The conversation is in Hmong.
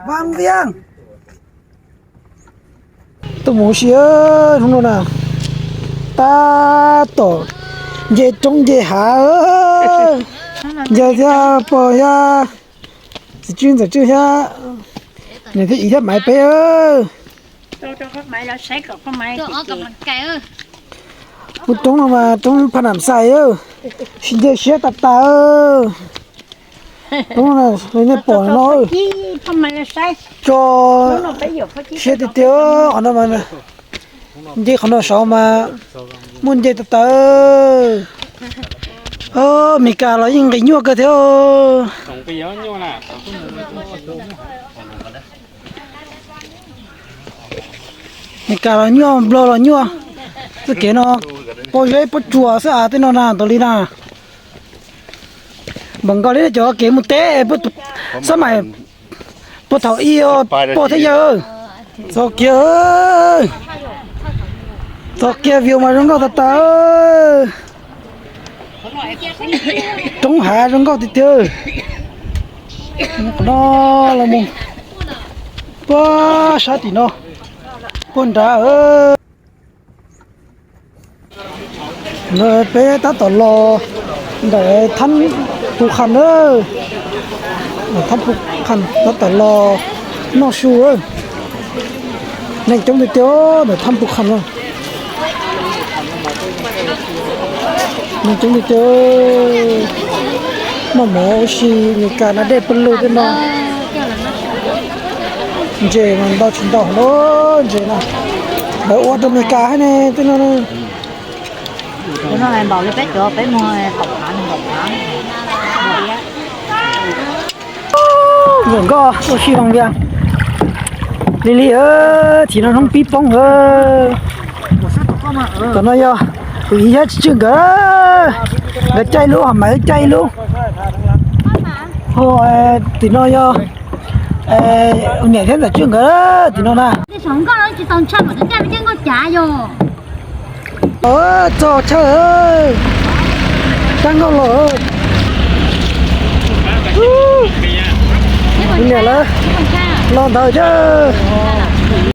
Vam Viam, tuaj mus ua si hnub no na, tab tom nce roob nce hav, yawg thiab pog thiab txiv Tswb ntxawm Tswb thiab niam thiab txiv thiab Maiv peb. Ua roob no mas roob Phaj Nam Xais, sib nce siab tas tas. Roob no nej pom no, tso siab tiag tiag. Qhov no mas nce qhov no saud mas muaj nce tas tas. Mes kas los yeej nqis nyuaj kawg thiab. Mes kas los nyuaj, nplog los nyuaj. Txoj kev no pob zeb pob tsuas xwb as tej no na, ntaus li na. Npaum nkaus li cov kev mus teb, xab mais puag thaum ub, pog thiab yawg. Txog kiag, txog kiag view mas zoo nkauj tas tas. Roob hav zoo nkauj tiag tiag. Qhov no los mus puag sab tim no, puag nrad. Peb tab tom los ntawm Thab Phu Kham na, Thab Phu Kham tab tom los noj su. Neeg coob tiag tiag ntawm Thab Phu Kham no. Neeg coob tiag tiag, noj mov ua si, Mes kas na dej pawg lug tej no. Ntses mas ntau tsis ntau hauv ntses na, lawv ua rau Mes kas hab ne tej no. Zoo nkauj ua si Vam Viam. Li li, thaum no hnub pib poob. Tom no yog kuv yij thiab txiv Tswb nkawd, nkawd caij ib lub, ho Maiv caij ib lub. Tim no yog niam thiab ntxawm Tswb nkawd tim no na. Txog chaw, tag nkauj los, niam lawv los ntawd thiab.